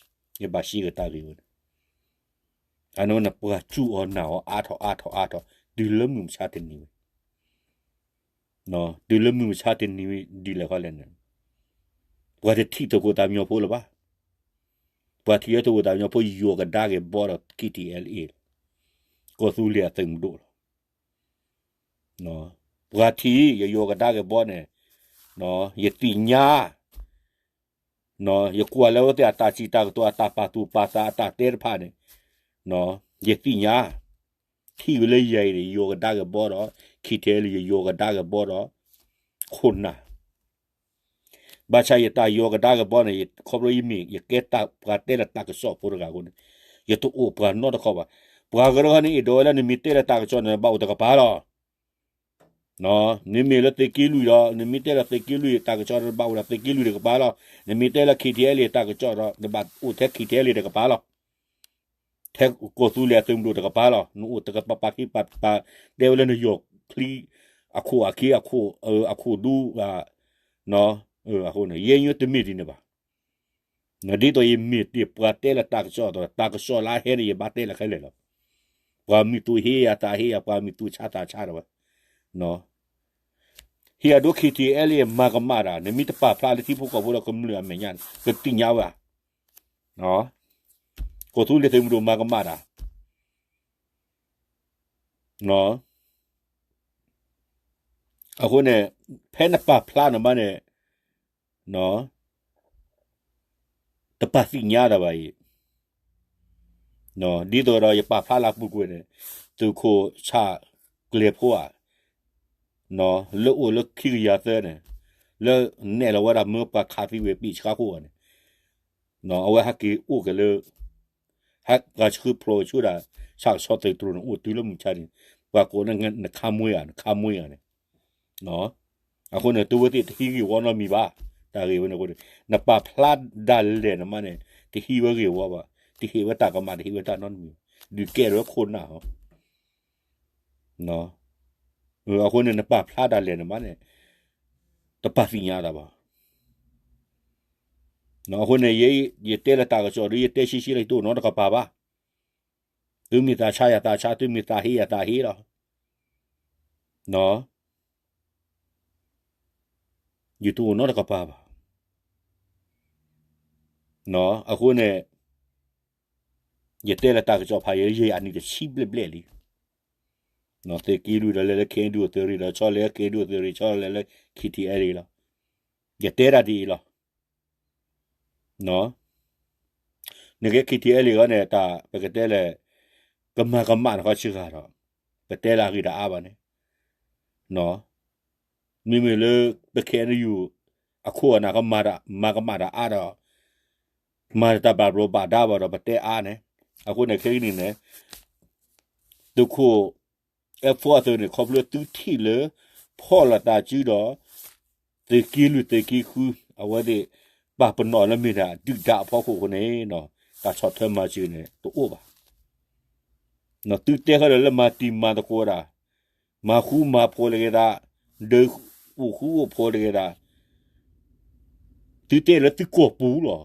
ယဘၣ်ရှဲကတၢၢ်ဂ့ၢ်ဝဲန့ၣ် အန့ၣ်ပှၤစူၢ်အီၤနာ်အီၤအါထီၣ်အါထီၣ်အါထီၣ် တုၤလၢမုၢ်မဆါတနံၤဝဲ, တုၤလၢမုၢ်မဆါတနံၤဝဲဒ်လဲၣ်ဃီလဲၣ်န့ၣ်, ပှၤတထံၣ်သုးခိၣ်သးမံဖိလၢၤဘၣ်. ပှၤထံၣ်လၢသုးခိၣ်သးမံဖိ ယိၤကဒါက့ၤဘီဒီး KTLA လီၤ. ကီၢ်သူလ့ၤအသုးမုၢ်ဒိၣ်လီၤ. ပှၤထံၣ်ယယိၤကဒါက့ၤဘီန့ၣ်, ယသ့ၣ်ညါ ယကွၢ်လၢအဝဲသ့ၣ်အတၢ်စံးတၢ်ကတိၤ အတၢ်ပာ်သူၣ်ပာ်သး အတၢ်တဲတဖၣ်န့ၣ်, ယသ့ၣ်ညါ, ထံၣ်ဝဲလၢယၤအံၤန့ၣ် ယယိၤကဒါက့ၤဘီဒီး KTLA ယယိၤကဒါက့ၤဘီဒီး ခိၣ်နၢ် ဘၣ်ဆၣ်ယတၢ်ယိၤကဒါက့ၤဘီန့ၣ် ခီဖျိယမ့ၢ် ယကဲပှၤတဲလၢတၢ်ကစီၣ်ဖိတဂၤအဃိန့ၣ်, ယတအိၣ်ပှၤနီတခီဘၣ်. ပှၤကရၢန့ၣ် အဲၣ်ဒိးဝဲလၢနမ့ၢ်တဲလၢတၢ်ကစီၣ်န့ၣ် ဘၣ်အိၣ်တကပၤလီၤ. နမ့ၢ်လၢသုးက့လွံၢ်ဒီး နမ့ၢ်တဲလၢသုးက့လွံၢ်တၢ်ကစီၣ် နဘၣ်အိၣ်ဒီးသုးက့လွံၢ်တကပၤလီၤ. နမ့ၢ်တဲလၢ KTLA တၢ်ကစီၣ်ဒီး နဘၣ်အိၣ်ထဲ KTLA တကပၤလီၤ. ထဲကီၢ်သူလ့ၤအသုးမုၢ်ဒိၣ်တကပၤလီၤ. နအိၣ်တကပၤပာ်ခ့ပာ်ပာ် တဲဝဲလၢနယိၤချံ အခိၣ်အခံ အခိၣ်ဒူ အဃိန့ၣ် ယဲယိတမ့ၢ်ဒ်န့ၣ်ဘၣ်. ဒ်သိးယမ့ၢ်တ့ၢ်ပှၤတဲလၢတၢ်ကစီၣ်အသိး တၢ်ကစီၣ်လၢအဟဲန့ၣ် ယဘၣ်တဲလၢခဲလၢာ်လီၤ. ပှၤမံၤသူးဟ့ယၤသးဟ့ယၤ ပှၤမံၤသူးဆါသးဆါဒီးဝဲ ဟ့ၣ်အဒိ KTLA မၤကမၣ်တၢ် နမ့ၢ်တပာ်ဖျါလၢထံဖိကီၢ်ဖိဒီးကမျၢၢ်အမဲာ်ညါန့ၣ် ကသ့ၣ်ညါဝဲဧါ. ကီၢ်သူလ့ၤသုးမုၢ်ဒိၣ်မၤကမၣ်တၢ် အဃိန့ၣ် ဖဲနပာ်ဖျါနဘၣ်န့ၣ် တပာ်သ့ၣ်ညါတၢ်ဘၣ်အံၤ, ဒ်သိးဒီးယပာ်ဖျါလၢအပူၤကွံာ်န့ၣ် သုးခိၣ်ဆၣ်ကျဲၤဖိဧါ, လၢအိၣ်လၢခံကယၤသၢန့ၣ် လၢနဲၣ်လီၤဝဲဒၣ်မၢပှၤခးသံဝဲပ့ၢ်ဆှါခိၣ်ဧါန့ၣ်, အဝဲဟဲက့ၤအိၣ်က့ၤလၢ ဟဲပှၤဆှၢဖျိးဆူဒၣ် ဆၣ်ကဆီသုးတြိၤန့ၣ် အိၣ်တုၤလၢမုၢ်ဆါန့ၣ် ပှၤကိးန့ၣ် နခါမွ့ဧါ နခါမွ့ဧါန့ၣ် အဃိန့ၣ် သုဝဲသ့ၣ်တဟံးဂ့ၢ်ဝီနီတမံၤဘၣ်. တၢ်ဂ့ၢ်ဝဲန့ၣ်အဃိန့ၣ် နပာ်ဖျါဒၣ်လဲာ်နမးန့ၣ် တဟံးဝဲဂ့ၢ်ဝီဘၣ်, တဟ့ၣ်ဝဲတၢ်ကမၣ် တဟ့ၣ်ဝဲတၢ်နီတမံၤဘၣ်, ဒုးကဲထီၣ်ဝဲခိၣ်နၢ်ဟီ အဃိန့ၣ် နပာ်ဖျါဒၣ်လဲာ်နမးန့ၣ် တပာ်သ့ၣ်ညါတၢ်ဘၣ်. အဃိန့ၣ် ယတဲလၢတၢ်ကစီၣ်ဒီး ယတဲဆံးဆံးလၢယတအိၣ်နီတကပၤဘၣ်. သုမ့ၢ်သးဆါယၤသးဆါ, သုမ့ၢ်သးဟ့ယၤသးဟ့လီၤ. ယတအိၣ်နီတကပၤဘၣ်. အဃိန့ၣ် ယတဲလၢတၢ်ကစီၣ်ဖးယံာ်လၢယဲၢ်အနံၣ်တဆံဘျဲၣ်ဘျဲၣ်လံ. သုးက့လွံၢ်ဒီးလဲၤလၢ ခ့ၣ်အဲၣ်ယူၣ် သုးရ့ၣ်ဒီး ဆီလဲၤလၢ ခ့ၣ်အဲၣ်ယူၣ် သုးရ့ၣ် ဆီလဲၤလၢ ခ့ၣ်ထံၣ်အဲၣ်လံလီၤ. ယတဲဒၣ်ဒ်အံၤလီၤ. နကဲ ခ့ၣ်ထံၣ်အဲၣ်လံအဂီၢ်န့ၣ် တၢ်ပကတဲလဲၣ် ကမၤကမၣ်နခီစှၤဒီး ပတဲလၢအဂ့ၢ်တအါဘၣ်န့ၣ် မ့မ့ၢ်လၢ ပ ခ့ၣ်အဲၣ်ယူၣ် အခိၣ်အနၢ်ကမၤ မၤကမၣ်တၢ်အါဒီး မၤတၢ်ဘၣ်ဘျိးဘၣ်ဒါဘၣ်ဒီး ပတဲအါန့ၣ် အဃိန့ၣ် ခဲကနံၣ်န့ၣ် သုးခိၣ် အဲၣ်ဖိအသုးန့ၣ် ခီဖျိသုထံၣ်လၢ ဖီၣ်လိာ်သးစုဒီး သုးက့လွံၢ်သုးက့ဃု အဝဲသ့ၣ် ပာ်ပနီၣ်လၢမ့ၢ်ဒၣ်ဒုၣ်ဒါအဖီခိၣ်အဃိန့ၣ် တၢ်ဆီၣ်ထွဲမၤစၢၤန့ၣ် တအိၣ်ဘၣ်. သုတဲဃီဒီးလၢမၤတံၤမၤသကိးဒၣ် မၤဃူမၤဖိးတဂ့ၤသး, ဒုးအိၣ်ဃူအိၣ်ဖိးတဂ့ၤသး, သုတဲလၢသုကီၢ်ပူၤလီၤ.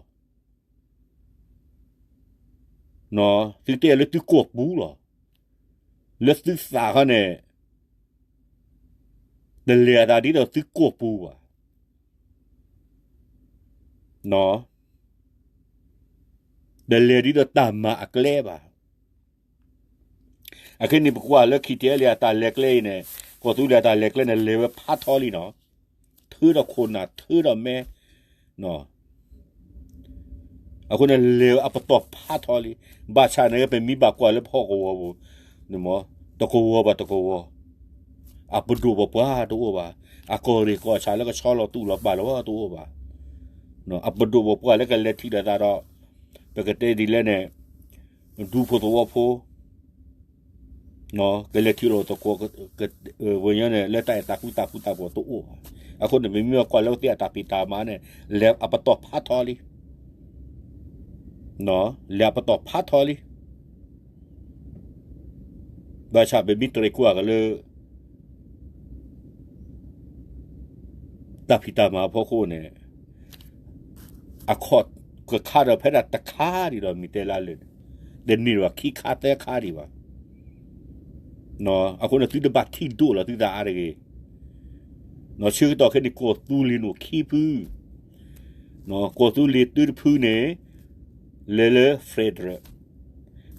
သုတဲလၢသုကီၢ်ပူၤလီၤ. လၢသုသးခီန့ၣ် တလဲၤအသးဒ်သိးသုကီၢ်ပူၤဘၣ်. တလဲၤဒ်သိးတၢ်မၤအကျဲဘၣ်. အခဲန့ၣ် ပကွၢ်လၢ ခံထံအဲလ့ၣ် အတၢ်လဲၤကျဲအံၤန့ၣ်, ကီၢ်သူလ့ၤအတၢ်လဲၤကျဲန့ၣ် လဲၤဝဲဖးထီလံနီၤ. ထုးဒီးခိၣ်နၢ် ထုးဒီးမဲ အဃိန့ၣ် လဲၤဝဲအပတီၢ်ဖးထီလံ. ဘၣ်ဆၣ်န့ၣ် ပမ့ၢ်ဘၣ်ကွၢ်လၢပဟီၣ်ကဝီၤပူၤ, တကဝီၤဘၣ်တကဝီၤ, အပဒိၣ်ပပှၢ်တအိၣ်ဘၣ်. အကီၢ်ရ့ၣ်ကီၢ်ဆၣ်လၢကဆီလီၤတူၢ်လီၤပာ်လီၤတအိၣ်ဘၣ်. အပဒိၣ်ပပှၢ်လၢကလဲၤထံၣ်လိာ်သးဒီး ပကတဲဒ်လဲၣ်န့ၣ်, ဒူဖိသဝီဖိ ကလဲၤထံၣ်လိာ်သကိး ဝဲညီန့ၣ် လၢတၢ်အဲၣ်တၢ်ဃူတၢ်ဖိးတအိၣ်ဘၣ်. အဃိန့ၣ် ပမ့ၢ်ကွၢ်လၢပသ့ၣ်အတၢ်ဖံးတၢ်မၤန့ၣ် လဲၤအပတီၢ်ဖးထီလံ. လဲၤအပတီၢ်ဖးထီလံ. ဘၣ်ဆၣ်ပမ့ၢ်တရံးကွၢ်က့ၤလၢ တၢ်ဖံးတၢ်မၤအဖီခိၣ်န့ၣ် အခီၣ်ကခါဒီးဖဲဒၣ်တခါဒံးဒီး မ့ၢ်တဲလၢလၢာ်န့ၣ်, တန့ၢ်ဘၣ်ခံခါသၢခါဒံးဘၣ်. အဃိန့ၣ် သုတဘၣ်ထံၣ်ဒိၣ်လီၤသုသးအါတဂ့ၤ. ဆၢကတီၢ်ခဲအံၤန့ၣ် ကီၢ်သူလ့ၤန့ၣ်အိၣ်ခံဖု, ကီၢ်သူလ့ၤတဖုတဖုန့ၣ် လဲၤလၢ federal,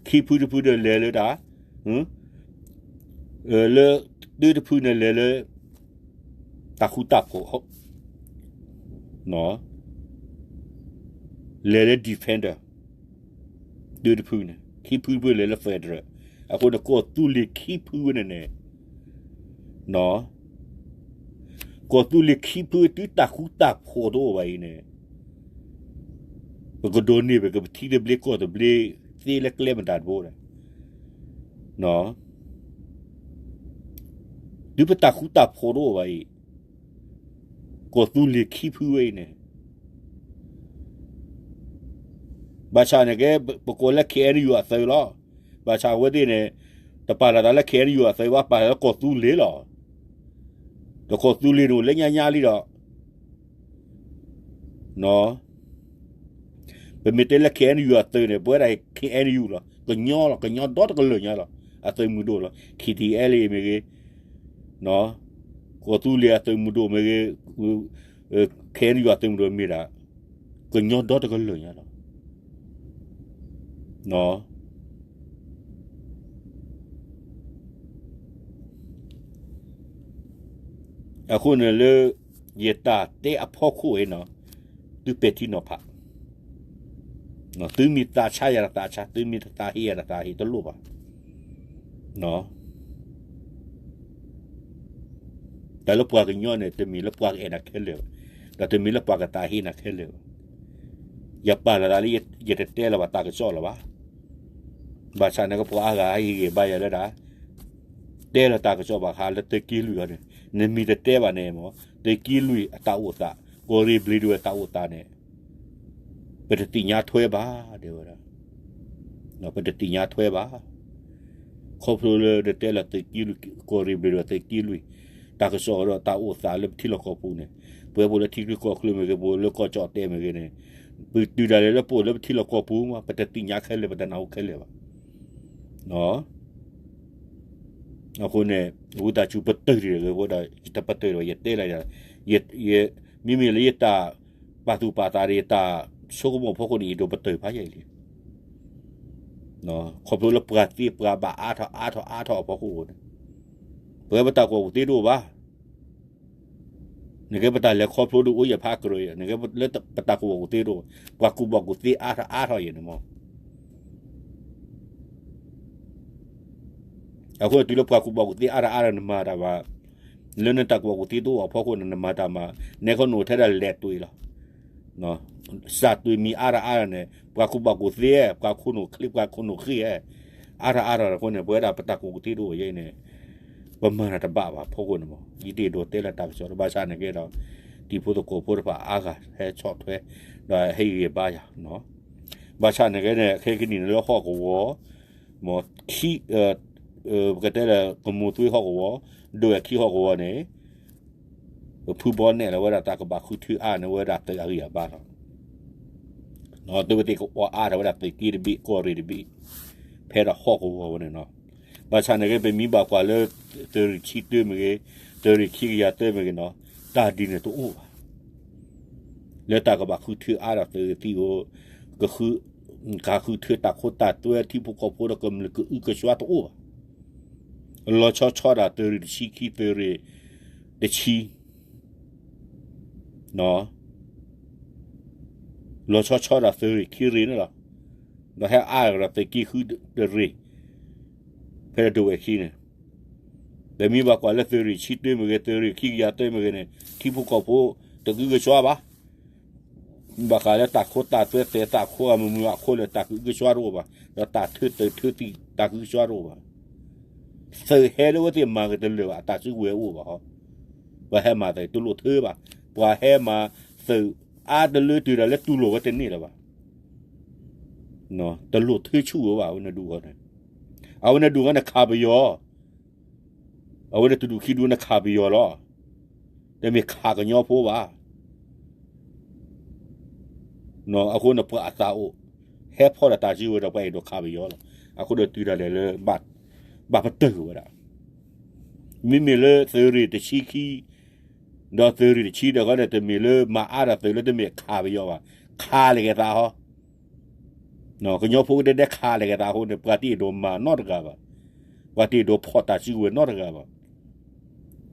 ခံဖုတဖုဒီးလဲၤလၢတၢ် လၢ တဖုတဖုန့ၣ်လဲၤလၢ တၢ်ဃူတၢ်ဖိး, လဲၤလၢ defender, တဖုတဖုန့ၣ် ခံဖုတဖုလဲၤလၢ federal. အဃိန့ၣ် ကီၢ်သူလ့ၤခံဖုဝဲန့ၣ်န့ၣ်, ကီၢ်သူလ့ၤခံဖုတုၤတၢ်ဃူတၢ်ဖိးတအိၣ်ဘၣ်အံၤန့ၣ် ပကဒိးန့ၢ်ဘၣ်က့ၤပထံသဘျ့ကီၢ်သဘျ့ သ့လၢကျဲမတၤတဘိလဲၣ်. တုၤပတၢ်ဃူတၢ်ဖိးတအိၣ်ဘၣ်အံၤ, ကီၢ်သူလ့ၤခံဖုဝဲအံၤန့ၣ်, ဘၣ်ဆၣ်န့ၣ်ကဲ ပကိးလၢ KNU အသုးလီၤ. ဘၣ်ဆၣ်အဝဲသ့ၣ်န့ၣ် တပာ်လီၤသးလၢ KNU အသုးဘၣ်, ပာ်လီၤလၢကီၢ်သူလ့ၤလီၤ. ဒီးကီၢ်သူလ့ၤန့ၣ်အိၣ်လၢညါညါလံဒီး ပမ့ၢ်တဲလၢ KNU အသုးန့ၣ် ပဝဲဒၣ် KNU လီၤ. ကညီလီၤ, ကညီဒီတကလုာ်ညါလီၤ. အသုးမုၢ်ဒိၣ်လီၤ. KTLA မ့ၢ်ဂ့ၤ, ကီၢ်သူလ့ၤအသုးမုၢ်ဒိၣ်မ့ၢ်ဂ့ၤ, KNU အသုးမုၢ်ဒိၣ်မ့ၢ်ဒၣ် ကညီဒီတကလုာ်ညါလီၤ. အဃိန့ၣ်လၢ ယတၢ်တဲအဖီခိၣ်အံၤန့ၣ်, သုပဲာ်ထံနီၤဖး, သုမ့ၢ်သးဆါယၤဒီးသးဆါ, သုမ့ၢ်တသးဟ့ယၤဒီးသးဟ့တလိၣ်ဘၣ်. တၢ်လၢပှၤကညီန့ၣ် တမ့ၢ်လၢပှၤကအဲၣ်နၤခဲလၢာ်ဘၣ်, ဒီးတမ့ၢ်လၢပှၤကသးဟ့နၤခဲလၢာ်ဘၣ်. ယပာ်လီၤသးလၢ ယတတဲလီၤဘၣ်တၢ်ကစီၣ်လၢၤဘၣ်. ဘၣ်ဆၣ်န့ၣ်ကဲ ပှၤအါဂၤဟဲဟ့ၣ်ဂံၢ်ဘါယၤလၢဒၣ် တဲလီၤတၢ်ကစီၣ်ဘၣ်ဃးလၢသုးက့လွံၢ်အီၤန့ၣ်, နမ့ၢ်တတဲဘၣ်န့ၣ်မ့ၢ် သုးက့လွံၢ်အတၢ်အိၣ်သး, ကီၢ်ရ့ၣ်ဘျ့းဒဝဲၢ်တၢ်အိၣ်သးန့ၣ် ပတသ့ၣ်ညါထွဲဘၣ် တဲဝဲဒၣ်. ပတသ့ၣ်ညါထွဲဘၣ်. ခီဖျိလၢနတဲလီၤသုးက့လွံၢ်, ကီၢ်ရ့ၣ်ဘျ့းဒဝဲၢ်သုးက့လွံၢ် တၢ်ကစီၣ်ဒီးတၢ်အိၣ်သးလၢပထံလီၢ်ကီၢ်ပူၤန့ၣ်, ပဝဲပအိၣ်လၢထံချၢကီၢ်ချၢမ့ၢ်ဂ့ၤ, ပအိၣ်လၢကီၢ်ကၠီၣ်တဲာ်မ့ၢ်ဂ့ၤန့ၣ်, ပတုၤဒၣ်လဲာ်လၢပအိၣ်လၢပထံလီၢ်ကီၢ်ပူၤမး ပတသ့ၣ်ညါခဲလၢာ်, ပတနၢ်ဟူခဲလၢာ်ဘၣ်. အဃိန့ၣ် ဝံသးစူၤပတုာ်တဂ့ၤအဃိဒီး ယတပတုာ်လၢၤဘၣ်, ယတဲလီၤ, မ့မ့ၢ်လၢယတၢ်ပာ်သူၣ်ပာ်သးဒီး ယတၢ်ဆိကမိၣ်အဖီခိၣ်န့ၣ် ယဒိးပတုာ်ဖးယံာ်လံ. ခီဖျိလၢပှၤသ့ပှၤဘၣ်အါထီၣ်အါထီၣ်အါထီၣ်အဖီခိၣ်န့ၣ်, ပဝဲပတၢ်ကူၣ်ဘၣ်ကူၣ်သ့တအိၣ်ဘၣ်. နကဲပတၢ်လဲၤခီဖျိဒုးအိၣ်ယဲၢ်ဖးကရၢ, နကဲလၢပတၢ်ကူၣ်ဘၣ်ကူၣ်သ့တအိၣ်, ပှၤကူၣ်ဘၣ်ကူၣ်သ့အါထီၣ်အါထီၣ်ယဲၢ်န့ၣ်မး. အဃိန့ၣ်တုၤလၢပှၤကူၣ်ဘၣ်ကူၣ်သ့အါထီၣ်အါထီၣ် နမၤတၢ်ဘၣ်, လၢနတၢ်ကူၣ်ဘၣ်ကူၣ်သ့တအိၣ်အဖီခိၣ်န့ၣ် နမၤတၢ်မၤ, နဲခီနအိၣ်ထဲဒၣ်လဲၤတွံၤလီၤ. စၢ်တွံၤမံၤအါထီၣ်အါထီၣ်န့ၣ် ပှၤကူၣ်ဘၣ်ကူၣ်သ့, ပှၤခိၣ်နူာ်ချ့, ပှၤခိၣ်နူာ်ဃ့, အါထီၣ်အါထီၣ်အဃိန့ၣ် ပဝဲဒၣ်ပတၢ်ကူၣ်ဘၣ်ကူၣ်သ့တအိၣ်ယဲၢ်န့ၣ် ပမၤတၢ်တဘၣ်ဘၣ်အဖီခိၣ်န့ၣ်မး. ယတအဲၣ်ဒိးတဲလၢတၢ်ကစီၣ် ဘၣ်ဆၣ်န့ၣ်ကဲဒီး တံၤဖိသကိးဖိတဖၣ်အါဂၤဟဲဆီၣ်ထွဲ ဒီးဟ့ၣ်ဂံၢ်ဘါယၤ, ဘၣ်ဆၣ်န့ၣ်ကဲန့ၣ် ခဲကနံၣ်န့ၣ်လၢဟီၣ်ကဝီၤ မ့ၢ်ခံ, ပကတဲလၢကမိၢ်သွ့ဟီၣ်ကဝီၤ, ဒိၣ်ဝဲၢ်ခံဟီၣ်ကဝီၤန့ၣ် ပဖုဘီနဲၣ်လီၤဝဲဒၣ်တၢ်ကဘၣ်ဃုထၢအါန့ၢ်ဝဲဒၣ်သုးအဂံၢ်အဘါလီၤ. သုဝဲသ့ၣ်ကအီၣ်အါထီၣ်ဝဲဒၣ်သုးက့တဘ့ၣ် ကီၢ်ရ့ၣ်တဘ့ၣ် ဖဲဒၣ်ဟီၣ်ကဝီၤဝဲန့ၣ်လီၤ. ဘၣ်ဆၣ်န့ၣ်ကဲ ပမ့ၢ်ဘၣ်ကွၢ်လၢ သုးရ့ၣ်ခံတၢမ့ၢ်ဂ့ၤ, သုးရ့ၣ်ခံကယၤတၢမ့ၢ်ဂ့ၤန့ၣ် တၢ်ဒ်န့ၣ်တအိၣ်ဘၣ်. လၢတၢ်ကဘၣ်ဃုထၢအါဒီးသုးသံၣ်ဧိၤ, ကဃု, ကဃုထၢတၢ်ခိတၢ်သွဲထံဖိကီၢ်ဖိဒီးကမျၢၢ်ကအုကစွါတအိၣ်ဘၣ်. လီၤဆီဆီဒၣ်သုးရ့ၣ်တဆံခံ သုးရ့ၣ်တဆံ လီၤဆီဆီဒၣ်သုးရ့ၣ်ခံရ့ၣ်န့ၣ်လီၤ. ဒီးဟဲအါဒီးသုးက့ဃုတရ့ၣ် ဖဲဒဝဲၢ်ခံန့ၣ်, ပမ့ၢ်ဘၣ်ကွၢ်လၢသုးရ့ၣ်ဆံတၢမ့ၢ်ဂ့ၤ သုးရ့ၣ်ခံကယၤတၢမ့ၢ်ဂ့ၤန့ၣ် ထံဖိကီၢ်ဖိတကအုကစွါဘၣ်. ဘၣ်ဃးလၢတၢ်ခိတၢ်သွဲသဲးသးခိအမုာ်မုာ်အခိၣ်လၢာ် တၢ်ကအုကစွါတအိၣ်ဘၣ်, ဒီးတၢ်ထုးသုးထုးသံၣ်တၢ်ကအုကစွါတအိၣ်ဘၣ်. သုးဟဲလၢအဝဲသ့ၣ်မၤက့ၤတလၢာ်ဘၣ် အတၢ်စုကဝဲၤအိၣ်ဘၣ်ဟီ, ပှၤဟဲမၤသုးတလိၣ်ထုးဘၣ်, ပှၤဟဲမၤသုးအါတလၢတုၤဒၣ်လၢတူၢ်လိာ်ဝဲတန့ၢ်လၢၤဘၣ်. တလိၣ်ထုးဆူၣ်ဝဲဘၣ် အဝဲန့ၣ်ဒူၣ်ဃီန့ၣ်, အဝဲန့ၣ်ဒူၣ်ဃီန့ၣ်ခးပယီၤ, အဝဲန့ၣ်တဒူၣ်ခံဒူၣ်န့ၣ်ခးပယီၤလီၤ. တမ့ၢ်ခးကညီဖိဘၣ်. အဃိန့ၣ်ပှၤအသးအိၣ် ဟဲဖီၣ်ဒီးတၢ်စုကဝဲၤဒီးပှၤအဲၣ်ဒိးခးပယီၤလီၤ. အဃိဒီးတုၤဒၣ်လဲာ်လၢ ဘၣ်ပတုာ်ဝဲဒၣ်, မ့မ့ၢ်လၢသုးရ့ၣ်တဆံခံ ဒီးသုးရ့ၣ်တဆံဒီးဃီဒီး တမ့ၢ်လၢမၤအါဒီးသုးလၢတမ့ၢ်ခးပယီၤဘၣ်, ခးလၢက့ၤသးဟီ ကညီဖိကဒဲဒဲခးလၢက့ၤသးအဃိန့ၣ် ပှၤတအဲၣ်ဒိးမၤနီတဂၤဘၣ်, ပှၤတအဲၣ်ဒိးဖီၣ်တၢ်စုကဝဲၤနီတဂၤဘၣ်.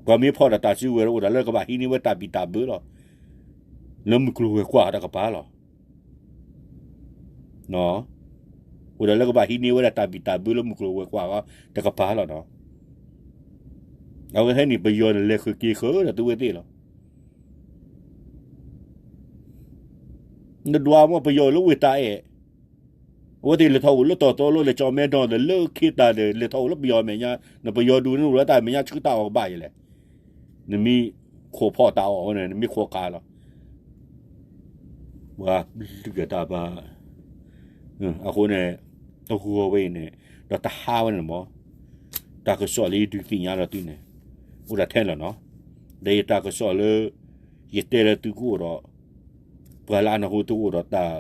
ပှၤမ့ၢ်ဖီၣ်ဒီးတၢ်စုကဝဲၤအိၣ်ဒၣ်လၢကဘၣ်ဟံးန့ၢ်ဝဲတၢ်ဘံၣ်တၢ်ဘၢလီၤ. လၢမုၢ်ကျိၤဝဲၤကွာ်တကပၤလီၤ. အိၣ်ဒၣ်လၢကဘၣ်ဟံးန့ၢ်ဝဲဒၣ်တၢ်ဘံၣ်တၢ်ဘၢလၢမုၢ်ကျိၤဝဲၤကွာ်တကပၤလီၤနီၤ. အဝဲဟဲန့ၣ် ပယီၤန့ၣ်လဲၤဃုာ်က့ၤဃုာ်ဒီးသုဝဲသ့ၣ်လီၤ. နဒွးမ့ၢ်ပယီၤလၢဝ့ၢ်တၢ်အဲၣ်, အဝဲသ့ၣ်လဲၤထီၣ်အိၣ်လၢတီတီလိၤဒီးကၠီမဲဒီဒီးလၢခံတၢ်ဒီး လဲၤထီၣ်အိၣ်လၢပယီၤအမဲာ်ညါ, နပယီၤဒူၣ်န့ၣ်အိၣ်လၢတၢ်မဲာ်ညါဆှုတၢ်အီၣ်ကဘၣ်ယဲလဲၣ်. နမ့ၢ်ခိးဖီၣ်တၢ်အီၣ်ဝဲန့ၣ် နမ့ၢ်ခိးခးလီၤ. ပှၤလုၢ်ကတၢ်ဘၣ်, အဃိန့ၣ် တဂီၤဝဲအံၤန့ၣ် ဒီးတဟါဝဲန့ၣ်မ့ၢ် တၢ်ကစီၣ်လၢယဒုးသ့ၣ်ညါဒီးသုန့ၣ် အိၣ်ဒၣ်ထဲန့ၣ်လီၤနီၤ. ဒီးယတၢ်ကစီၣ်လၢ ယတဲလၢသုကအိၣ်ဒီး ပှၤလၢအနၢ်ဟူသုကအိၣ်ဒီးတၢ်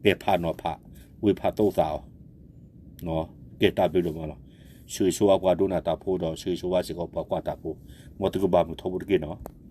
ပဲာ်ဖးနီၤဖး ဝ့ၢ်ဖးသိသးအီၤ, ကဲတၢ်ဘျုးဒိၣ်မးလီၤ. ဆၢဂ့ၤဆၢဝါပှၤဒိကနၣ်တၢ်ဖိဒီး ဆၢဂ့ၤဆၢဝါစ့ၢ်ကီးပှၤကွၢ်တၢ်ဖိ, မ်သုကဘၣ်မုာ်ထီဘိတက့ၢ်နီၤ.